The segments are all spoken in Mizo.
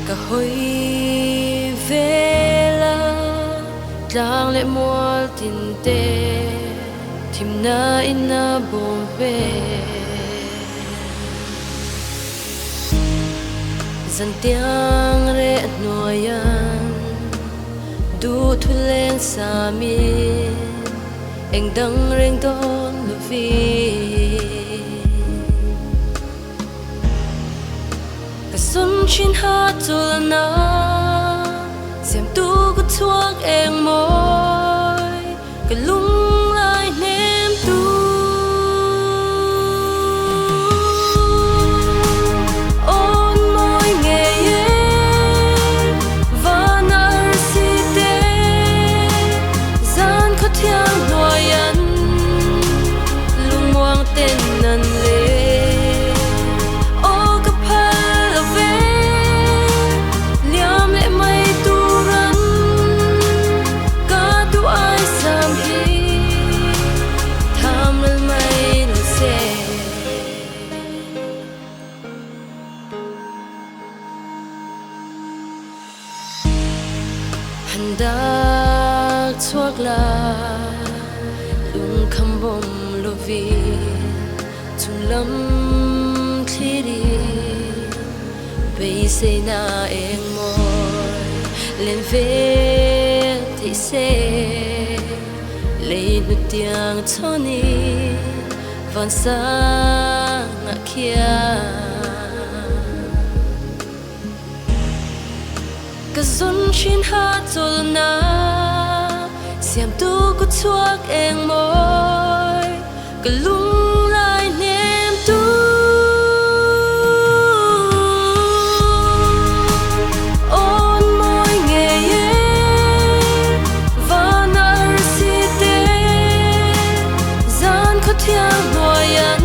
Ka hawi vel a, tlang leh mual tin te thimna in a bawm ve. Zantiang reh hnuaian duhthu leng samin eng dang reng dawn lovin. Ka sum thin ha chulna siamtu ka chhuak eng mawi ka lunglai hnem tu. Awn mawi ngei e van arsi te zan khaw thiang hnuai an lungmuang ten an le. Aw ka phal lo ve, liam leh mai turan ka duh ai sam hi tham lal mai lo se. Han dak chhuak la, lungkham bawm lovin chung lam thlir in beiseina eng mawi len vel theih se. Lei hnutiang chhawnin van sangah khian. Ka zun thin ha chawlhna siamtu ku chhuak eng mawi ka lunglai hnem tu. Awn mawi ngei e van arsi te zan khaw thiang hnuai an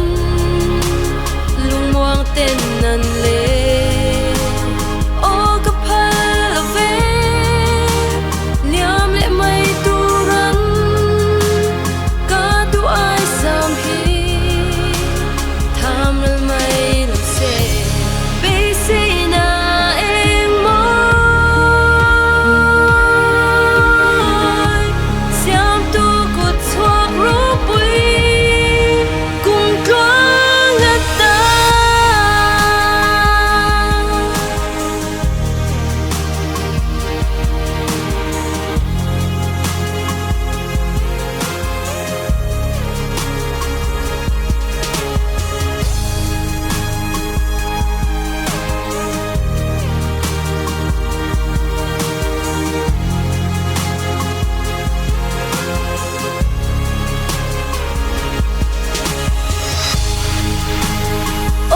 lungmuang ten an le. Aw ka phal lo ve, liam leh mai turan ka duh ai sam hi tham lal mai lo se. Beiseina eng mawi siamtu kut chhuak ropui kum tluang a ta.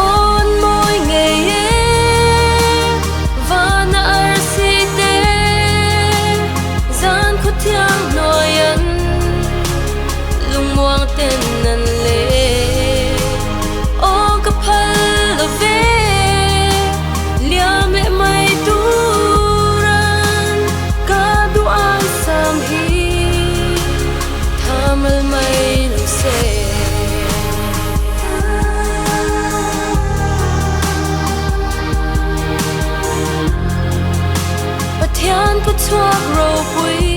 Awn mawi ngei e van a arsi te zan khaw thiang hnuai an lungmuang ten an le. Aw ka phal lo ve liam leh mai turan ka duh ai sam hi tha mal mai lo se. Pathian ka chhuak ropui.